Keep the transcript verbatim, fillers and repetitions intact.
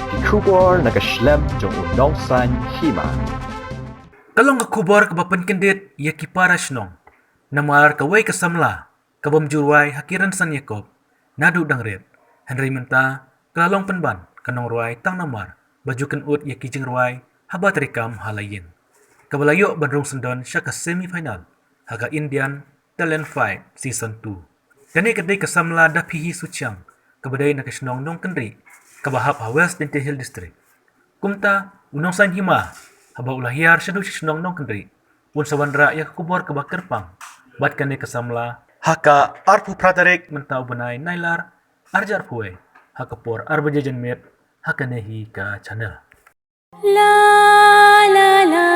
Ki khubor na ka shlem jong u Nongsaiñ Hima. Ka long ka khubor kaba pynkyndit ïa ki para shnong. Namar kawei ka samla, ka bym ju rwai ha ki rynsan ïakob naduh dang rit. Hynrei mynta, ka la long pynban ka nongrwai tang namar ba ju kynnoh ïa ki jingrwai haba treikam ha la ïing. Kaba la ïoh ban rung syndon sha ka semi final ha ka Indian Talent Fight Season two. Kane ka dei ka samla Daphihi Suchiang, kaba dei na ka shnong Nongkynrih, kaba hap ha West Jaintia Hills District. Kumta, u Nongsaiñ Hima, haba u la hiar shaduh sha shnong Nongkynrih, un sa wanrah ïa ka khubor kaba kyrpang bad kane ka samla ha ka arphew phra tarik mynta u bnai Nailar, arhajar arphew wei, ha ka por ar baje janmiet, ha kane hi ka channel. La la la